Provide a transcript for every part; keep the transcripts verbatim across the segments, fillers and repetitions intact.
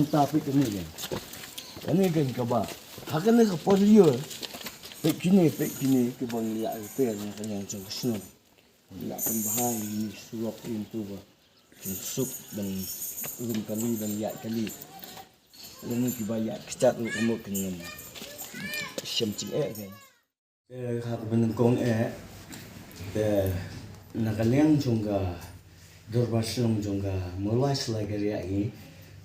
nangta peit kane ka. Kane ka kaba ha kane ka por ïa peit kine, peit kine kiba ngi la repair na ka liang jong ka shnong. Ngi la pynbha ïa ine i surok ïa ine i ba jingsuk ban rum kali ban ïaid kali. Lane kiba ïaid kjat ruh ka mut kin ngam shem jingeh kein. Te ha kaba nyngkong eh, te na ka liang jong ka dorbar shnong jong ka Mawlai Salai Kariah, i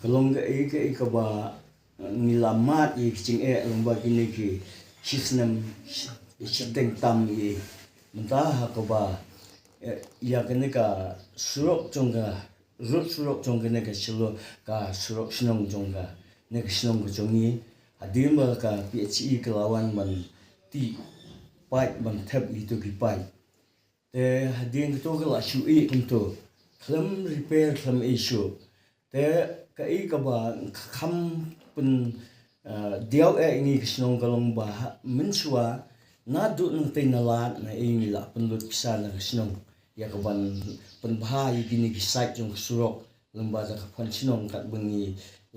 ka long kaei kaei kaba ngi la mad ïa ki jingeh lyngba kine ki shi snem shiteng tam. I mynta ha kaba, eh, ïa kane ka surok jong ka, rud surok jong kane ka shnong, ka surok shnong jong kane ka shnong ka jong ngi, hadien ba ka P H E ka la wan ban tih paip ban thep ïa kito ki paip. Te hadien kato ka la shu ih kumto, khlem repair khlem issue. Te kaei kaba kham pyn, eh, diaw eh ïa ngi ka shnong ka long ba ha, mynshuwa naduh nangtei na lad na ei ngi la pynlut pisa na ka shnong ïa kaban pynbha ïa kine ki side jong ka surok lyngba da ka fund shnong katba ngi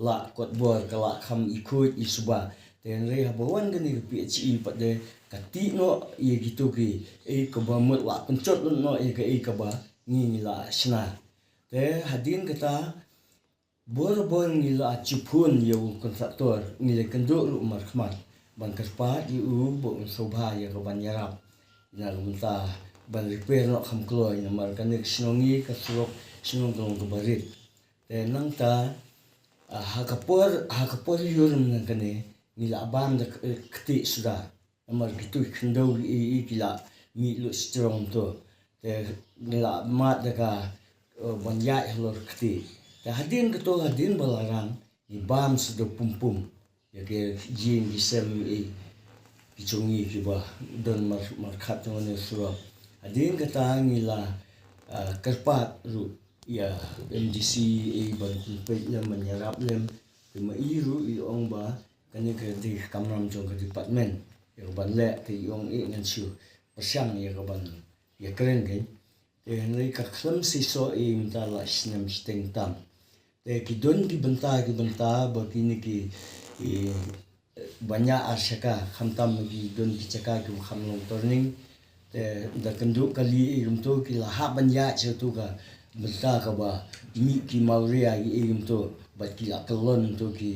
la kot bor ka la kham i khuid i suba. Te hynrei haba wan kane ka P H E pat de ka tih noh ïa kito ki, eh, kaba mut la pynjot lut noh ïa kaei kaba ngi, ngi la shna. Te hadien kata, bor bor ngi la ju phone ïa u contractor, ngi la kynduh ruh markhmat ban kyrpad ïa u ba un sngewbha ïa kaban ïarap na ka bynta ban repair noh kham kloi, namar kane ka shnong ngi ka surok shnong ka long kaba rit. Te nangta, ah, ha ka por, ha ka por ïurem na kane ngi la bam da k-, ktieh suda. Namar kito ki khyndew ki, i, i ki la mih lut strong to. Te ngi la mad da ka, eh, ban ïaid halor ktieh. Te hadien kato, hadien ba la rang ngi bam sa da pum pum ïa ki jing ki sem, i ki jong ngi kiba don mar, markhat jong kane ka surok. Hadien kata ngi la, ah, kyrpad ruh ïa M D C, i ban pynpeit lem ban ïarap lem. Te ma i ruh i ong ba kane ka dei ka kamram jong ka department ïa kaban leh, te i ong i ngan shu pyrshang ïa kaban ïakren kein. Te hynrei ka khlem seisoh, i mynta la snem shiteng tam. Te ki don ki bynta, ki bynta ba kine ki, i, ban ïa ar shaka, khamtam ki don ki jaka kiba kham long turning. Te da kynduh kali i kumto ki la hap ban ïaid sha uto ka bynta kaba mih ki mawria i kumto, bad ki la kyllon to ki,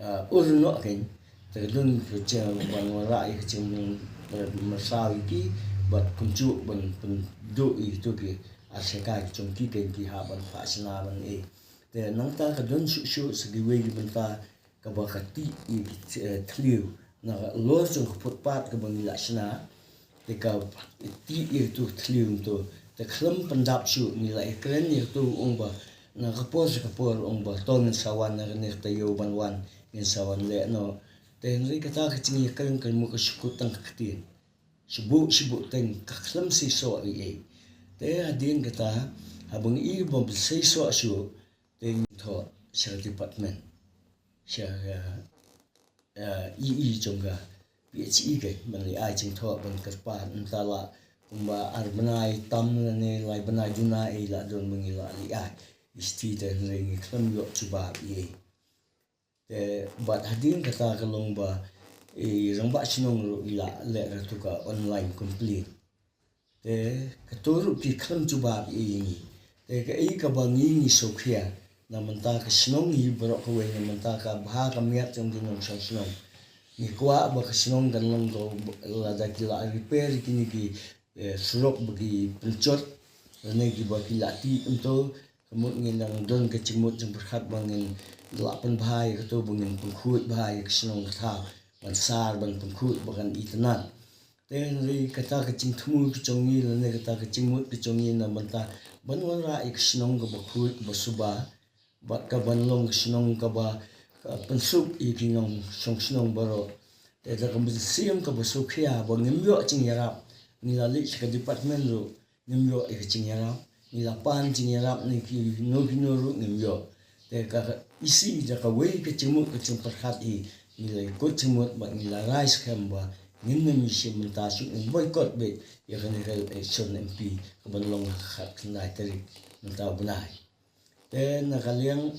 ah, ur noh kein. Te ka don ka jingwan wanrah ïa ka jingmyntoi ïa ki bad kumjuh ban pynduh ïa kito ki arshaka ki jong ki kein ki hap ban phah shna ban ïa. Te nangta ka don shuh shuh sa kiwei ki bynta kaba ka tih ïa ki, eh, thliew na ka lor jong ka footpath kaba ngi la shna. Te ka tih ïa kito thliew to te khlem pyndap shuh ngi la ïakren ïa kito ong ba na ka por sha ka por ong ba to ngin sa wan na kane ka taïew ban wan ngin sa wan leh noh. Te hynrei kata ka jingïakren ka mut ka shu kut tang ka ktien. Shu buh shu buh teng ka khlem seisoh ei ei. Te hadien kata haba ngi i ba seisoh shuh te ngi thoh sha ka department sha ka, eh, E E jong ka P H E ka ban leit ai jingthoh ban kyrpad mynta la kumba ar bnai tam lane lai bnai duna ei la don ba ngi la leit ai. Isti te hynrei ngi khlem ïoh jubab ei ei. Te bad hadien kata ka long ba i rangbah shnong ruh i la leh ra tu ka online complaint. Te kato ruh ki khlem jubab ïa ngi. Te kaei kaba ngi ngi sngewkhia na mynta ka shnong hi baroh kawei na mynta ka bha ka miat jong ki nongshong shnong. Ngi kwah ba ka shnong kan long ka lada ki la repair kine ki, eh, surok ba ki pynjot lane kiba ki la tih kumto. Ka mut ngin nang don ka jingmut jingpyrkhat ba ngin lah pynbha ïa kato ba ngin pynkhuid bha ïa ka shnong ka thaw ban sar ban pynkhuid ba kan itynnad. Te hynrei kata ka jingthmu ka jong ngi lane kata ka jingmut ka jong ngi na bynta ban wanrah ïa ka shnong kaba khuid kaba suba bad kaban long ka shnong kaba, ka pynsuk ïa ki nongshong shnong baroh. Te da ka mynsiem kaba sngewkhia ba ngim ïoh jingïarap ngi la leit sha ka department ruh ngim ïoh ïa ka jingïarap. Ngi la pan jingïarap na kino kino ruh ngim ïoh. Te ka, ka isi da kawei ka jingmut ka jingpyrkhat hi ngi la ïakut jingmut bad ngi la rai skhem ba ngin nym ïashim bynta shuh, ngin boycott beit ïa kane ka election M P kaban long ha ka khatkhyndai tarik mynta u bnai. Te na ka liang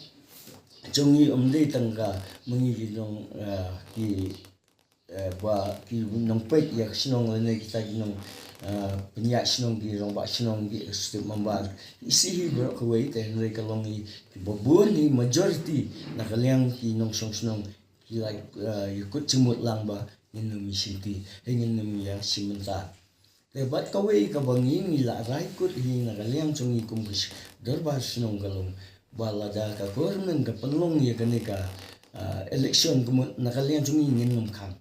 jong ngi ym dei tang ka ma ngi ki nong, eh, ki, eh, ba ki nongpeit ïa ka shnong lane kita ki nong, eh, pynïaid shnong ki rangbah shnong ki executive member. Isi hi baroh kawei te hynrei ka long hi kiba bun hi majority na ka liang ki nongshong shnong ki la, eh, ïakut jingmut lang ba ngin nym ïashim ti, eh, ngin nym ïashim bynta. Te bad kawei kaba ngi ngi la rai kut hi na ka liang jong ngi kum ka sh-, dorbar shnong ka long ba lada ka government ka pynlong ïa kane ka, ah, election ka mut na ka liang jong ngi ngin nym khang.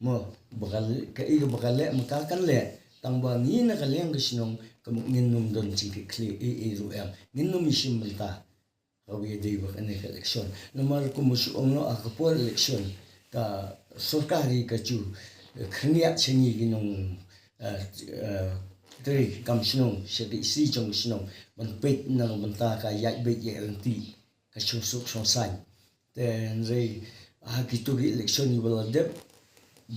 Mo, ba ka le-, kaei kaba ka leh ma ka kan leh. Tang ba ngi na ka liang ka shnong ka mut ngin nym don jingkitkhlieh ei ei ruh em. Ngin nym ïashim bynta. Kawei dei ba kane ka election. Namar kum u shu ong noh ha ka por election ka sorkar hi ka ju, eh, khyndiat sha ngi ki nong, eh, eh, trei kam shnong sha ka isi jong ka shnong ban peit na ka bynta ka ïaid beit ïaid ryntih ka shongsuk shongsaiñ. Te hynrei ha kito ki election kiba la dep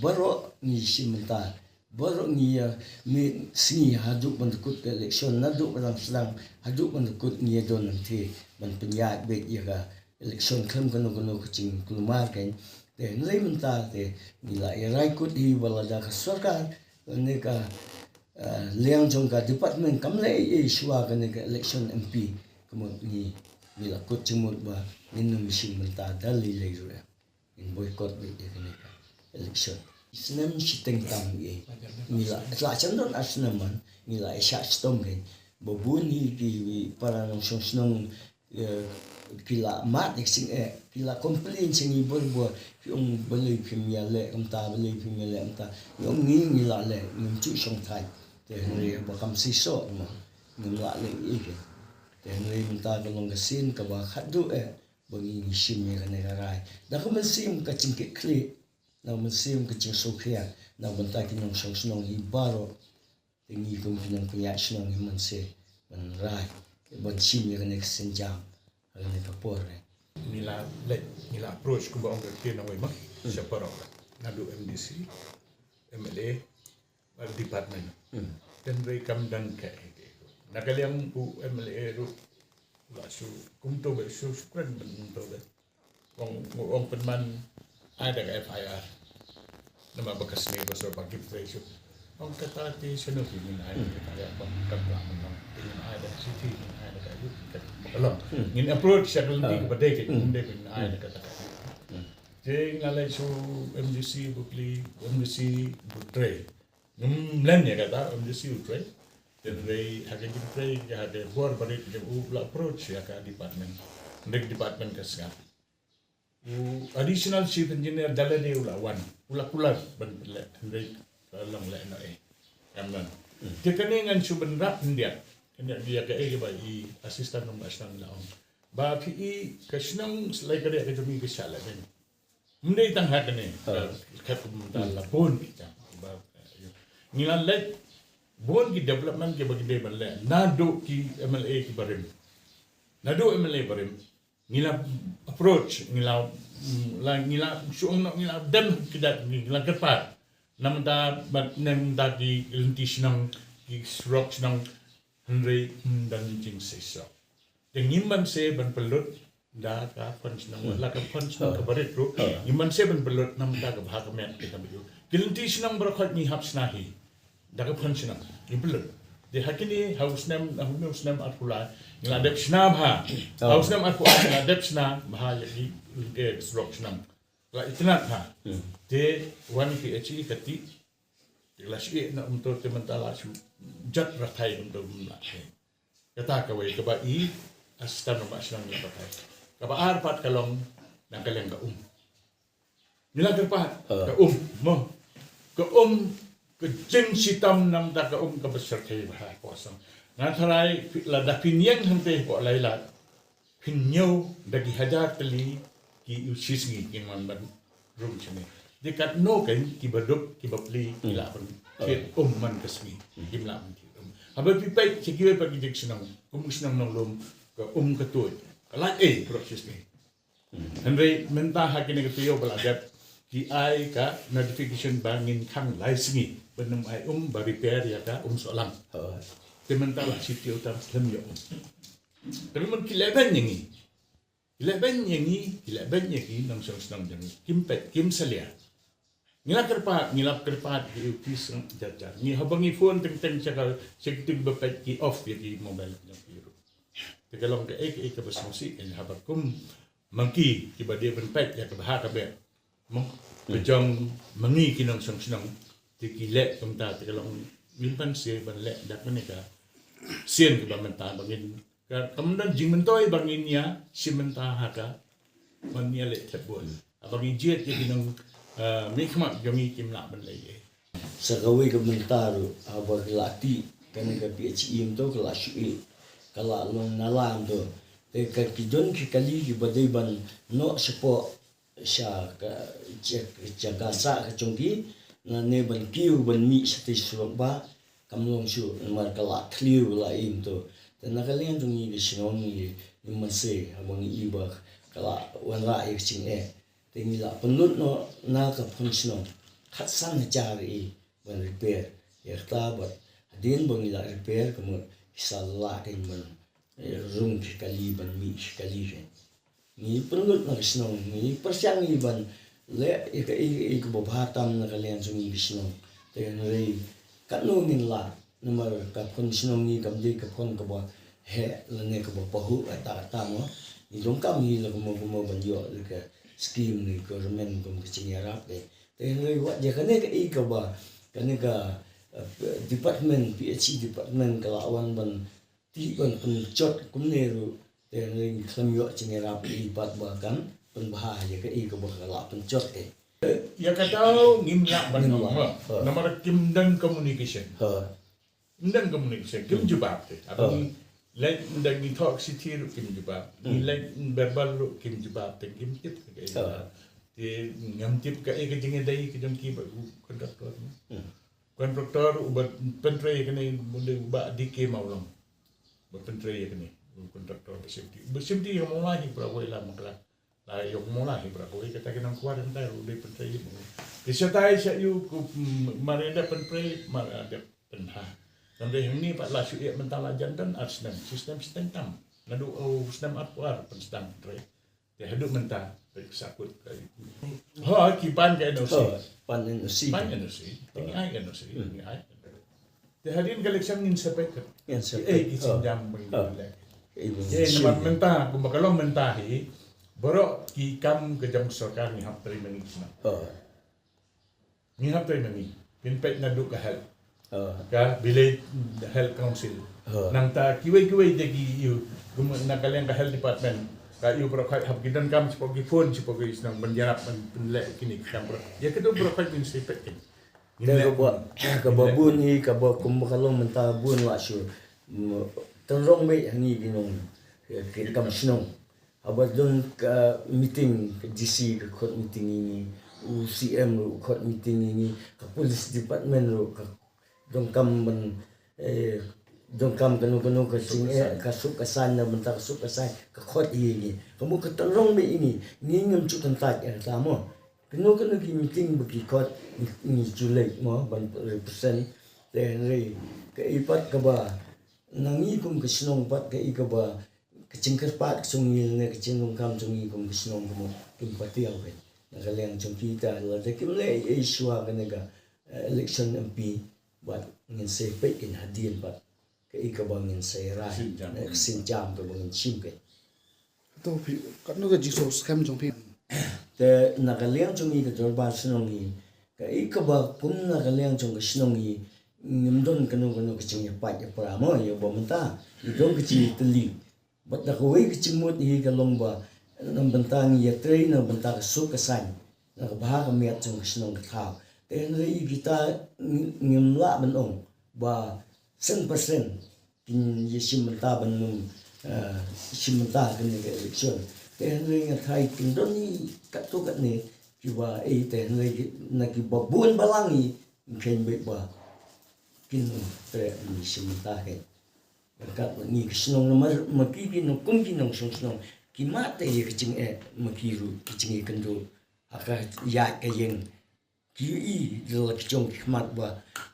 baroh ngi shim bynta. Baroh ngi ïa mih sngi haduh ban da kut ka election, naduh ba dang sdang haduh ban da kut ngi ïa don hangtei ban pynïaid beit ïa ka election khlem kano kano ka jingkulmar kein. Te hynrei mynta te ngi la ïa rai kut hi ba lada ka sorkar ne ka, eh, liang jong ka department kam leh ei ei shuwa kane ka election M P ka mut ngi, ngi la kut jingmut ba ngin nym shim bynta da lei lei ruh. Ngin boycott beit ïa kane ka election. Snem shiteng tam ïa ngi la, la jan don ar snem man ngi la ïa shah shitom kein. Ba bun hi ki para nongshong shnong, eh, ki la mad ïa ka jingeh, ki la complain sha ngi bor bor, ki ong balei phim ïa leh kumta, balei phim ïa leh kumta. Ngi ong ngi ngi la leh, ngim ju shong thait. Te hynrei ba kam seisoh ma ngim la leh ei ei. Te hynrei mynta ka long ka sien kaba khatduh eh ba ngi ngi shim ïa kane ka rai da ka mynsiem ka jingkitkhlieh, na ka mynsiem ka jingsngewkhia na ka bynta ki nongshong shnong hi baroh. Te ngi kum ki nongpynïaid shnong ngi mynsiem ban rai ban shim ïa kane ka sienjam ha kane ka por eh. Ngi la leit, ngi la approach kumba ong ka ktien nongwei ma sha baroh naduh M D C, M L A, department. Te hynrei kam don kaei kaei ruh. Na ka liang u M L A ruh la shu kumto beit, shu shu kren kumto beit. Ong, ong pynman ai da ka F I R. Namar ba ka sngi ba shu ba kit trei shu. Ong kata te shano phi ngin ai da kata ka ba ka ba mynno. Phi ngin ai da ka city, ngin ai da ka youth, ka ba ka long. Ngin approach sha ka lynti kaba dei ka, ngin dei phi ngin ai da kata ka youth. Te nga leit sha u MDC Bapli, MDC u trei. Ngam len ïa kata, MDC u trei. Te hynrei ha ka jingtrei, ha ka bor barit jong u, u la approach ïa ka department. Hynrei department ka sngap. U additional chief engineer da lade u la wan, u la kular ban leh, hynrei ka long leh noh eh. Kam don. Te kane ngan shu bynrap khyndiat. Khyndiat ïa kaei kaba i assistant nong ba shnong la ong. Ba phi i ka shnong Sleikhriat ka jong ngi ka shah lehbeiñ. Ym dei tang ha kane, ka khat kumta la bun ki jam. Ba, ngi la leh bun ki development kiba ki dei ban leh naduh ki MLA kiba rim. Naduh MLA barim. Ngi la approach, ngi la, mm, la, ngi la shu ong noh, ngi la dem ki da, ngi la kyrpad. Namar ba, namar ki lynti shnong, ki surok shnong, hynrei, mm, ym don jingseisoh. Te ngim banse ban pynlut da ka fund shnong, la ka fund shnong kaba rit ruh. Ngim banse ban pynlut namar ka bha ka met ka tam ïoh. Ki lynti shnong baroh khoit ngi hap shna hi da ka fund shnong. Ngim pynlut. Te ha kine, ha u snem, ha u snem arphew lai ngi la dep shna bha. Ha u snem arphew ar ngi la dep shna bha ïa ki, eh, surok shnong. La itynnad bha. Te wan ki achi ka ti. Te la shi na um to te mynta la shu jot rathai um to um la. Kata kawei kaba i, assistant nong ba shnong ngi pathai. Kaba ar pat ka long na ka liang ka um. Ngi la kyrpad ka um, mo. Ka um, ka jingshitom namar ka um kaba shyrkhei bha ha ka shnong. Nga tharai lada phin ïeng hangtei hapoh Lailad, phin ñiew da ki hajar tylli ki u shisngi ki man ban rung shane. Dei katno kein kiba duk kiba pli ki lah ban thied um man ka sngi. Kim lah ban thied um. Haba phi peit sha kiwei pat ki jingshnong, kum ka shnong Nonglum, ka um ka tuid. Ka lait ei baroh shisngi. Hynrei mynta ha kine ki taïew ba la dep ki ai ka notification ba ngin khang lai sngi ban ym ai um, ba repair ïa ka um sohlang. Te mynta la shi taïew tam khlem ïoh um. Te mynta ki lehbeiñ ïa ngi. Ki lehbeiñ ïa ngi, ki lehbeiñ ïa ki nongshong shnong jong ngi. Kim peit, kim salia. Ngi la kyrpad, ngi la kyrpad ki u ki seng jar jar. Ngi haba ngi phone teng teng sha ka, sha ki, teng ba peit ki off ïa ki mobile jong ki ruh. Te ka long kaei kaei kaba sngewsih, ka haba kum ma ngi kiba dei ban peit ïa ka bha ka biang. Mo, ka jong ma ngi ki nongshong shnong. Te ki leh kumta, te ka long ngim banse ban leh da kane ka sien kaba mynta ba ngin Ka, kam don jingmyntoi ba ngin ïa shim bynta ha ka ban ïa leh thep bun. Haba ngi jied ïa ki nong, eh, mihkhmat jong ngi kim lah ban leh ei. Sa kawei ka bynta ruh, haba ka la tih kane ka PHE mynta ka la shu ïeh, ka la long nala mynta. Te ka ki don ki kali kiba dei ban noh shapoh sha ka, sha, sha ka sah ka jong ki, lane ban kiew ban mih shatei surok ba kam long shuh, namar ka la thliew la im to. Te na ka liang jong ngi ka shnong ngi, ngi mynse haba ngi i ba ka la wanrah ïa ka jingeh. Te ngi la pynlut noh na ka fund shnong khatsan hajar ïa ban repair ïa kata, bad hadien ba ngi la repair ka mut ki sa lah kein ban, eh, rung ki kali, ban mih ki kali kein. Ngi pynlut na ka shnong, ngi pyrshang ngi ban leh ïa kaei kaei kaba bha tam na ka liang jong ngi ka shnong. Te hynrei katno ngin lah, namar ka fund shnong ngi kam dei ka fund kaba heh lane kaba pahuh katta katta mo. Ngi donkam hi la kumno kumno ban ïoh la ka scheme ne government kum ka jingïarap de. Te hynrei wat ïa kane kaei kaba, kane ka, eh, department, PHE department ka la wan ban tih ban pynjot kumne ruh, te ngi khlem ïoh jingïarap ïa i pat ba kan pynbha ïa kaei kaba ka la pynjot te. Ïa kata ngim lah ban ong ma. Namar kim don communication. Kim don communication, kim jubab te. Haba ngi leit, nda ngi thoh shithi ruh kim jubab. Ngi leit verbal ruh kim jubab te, kim tip kaei. Te ngam tip kaei ka jingïadei ka jong ki bad u contractor. Contractor uba pyntrei ïa kane u dei u Bah D K Mawlong. Ba pyntrei ïa kane, u contractor ba shim ti. Ba shim ti ïa ka mawla hi para kawei la makla. La ïoh ka mawla hi para kawei, kata ki nongkwah mynta ruh dei pyntrei ïa u. Te shatai sha ïa u, ku, mm, mar ïa da pyntrei, mar ïa da pynbha. Tang dei hangne pat la shu ïa mynta la jan don ar snem, shi snem shi snem tam. Naduh u snem arphew ar pynsdang pyntrei. Te haduh mynta, peit ka sakut ka. Ho, ki pan ka NOC. Pan NOC. Pan NOC. Te ngi ai NOC, ngi ai. Te hadien ka election ngin sa peit ka. Ngin sa peit. Eh, ki jingdam ba ngi leh. Te namar mynta, kumba ka long mynta hi, Baroh ki kam ka jong sorkar ngi hap trei ma ngi ki shnong. Oh. Ngi hap trei ma ngi. Phin peit naduh ka health. Oh. Ka village health council. Oh. Nangta kiwei kiwei de ki ïoh. Kum na ka liang ka health department. Ka ïoh baroh khoit hap ki donkam shapoh ki phone shapoh ki shnong ban ïarap ban pynleh kine ki kam baroh. Ïa kito baroh khoit ngin sa peit. Te kaba, kaba bun hi, kaba kum ba ka long mynta bun la shu. Tynrong beit ha ngi ki nong, ki kam shnong. Haba don ka meeting, ka D C ka khot meeting ïa ngi, u C M ruh u khot meeting ïa ngi, ka police department ruh ka donkam ban, eh, donkam kano kano ka jing, eh, ka suk ka saiñ na bynta ka suk ka saiñ, ka khot ïa ngi. Ka mut ka tynrong beit ïa ngi, ngi ngim ju kyntait ïa kata mo. Kano kano ki meeting ba ki khot, ngi ju leit mo ban represent. Te hynrei kaei pat kaba na ngi kum ka shnong pat, kaei kaba ka jingkyrpad ka jong ngi ne ka jingdonkam jong ngi kum ka shnong ka mut kim patiaw keiñ. Na ka liang jong kita lada kim leh ei ei shuwa kane ka, eh, election M P, bad ngin sa peit keiñ hadien pat kaei kaba ngin sa rai, Sienjam. Eh, ka sienjam kaba ngin shim keiñ. To phi, katno ka jingsngewskhem jong phi? Te na ka liang jong ngi ka dorbar shnong ngi, kaei kaba kum na ka liang jong ka shnong ngi, ngim don kano kano ka jingïapait ïapra mo, ïa ba mynta ngi don ka jingïatylli. Bad na kawei ka jingmut hi ka long ba na bynta ngi ïatrei na bynta ka suk ka saiñ, na ka bha ka miat jong ka shnong ka thaw. Te hynrei kita ngi-, ngim lah ban ong ba cent percent kin ïa shim bynta ban nym, eh, shim bynta ha kane ka election. Te hynrei nga tharai kin don hi katto katne kiba, eh, te hynrei ki, na kiba bun balang hi, ngin kheiñ beit ba kin treh ban ïa shim bynta keiñ. Kat ba ngi ki shnong namar ma ki ki nong kum ki nongshong shnong ki mad te ïa ka jingeh, ma ki ruh ki jingeh kynduh ha ka ïaid ka ïeng. Ki ïohi da la ki jong ki khmat ba,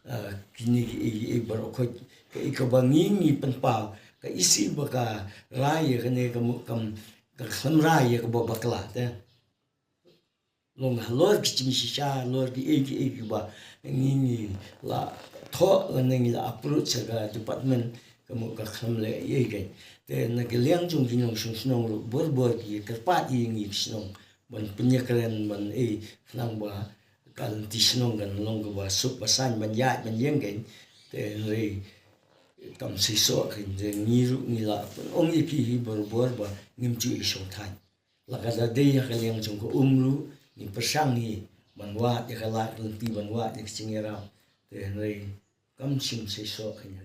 ah, kine ki ei ei baroh khoit, kaei kaba ngi ngi pynpaw, ka isih ba ka rai ïa kane ka mut kam, ka khlem rai ïa kaba bakla te. Long halor ki jingshisha, halor ki ei ki ei kiba ngi ngi la thoh lane ngi la approach sha ka department, ka mut ka khlem leh ei ei keiñ. Te na ka liang jong ki nongshong shnong ruh bor bor ki kyrpad ïa ngi ki shnong ban pynïakren ban ei, khnang ba ka lynti shnong kan long kaba suk ba saiñ ban ïaid ban ïeng keiñ. Te hynrei kam seisoh keiñ, te ngi ruh ngi la pynong ïa ki hi bor bor ba ngim ju ïa shongthait. La ka da dei ha ka liang jong ka um ruh ngi pyrshang hi ban wad ïa ka lad lynti, ban wad ïa ka jingïarap. Te hynrei kam shym seisoh keiñ ha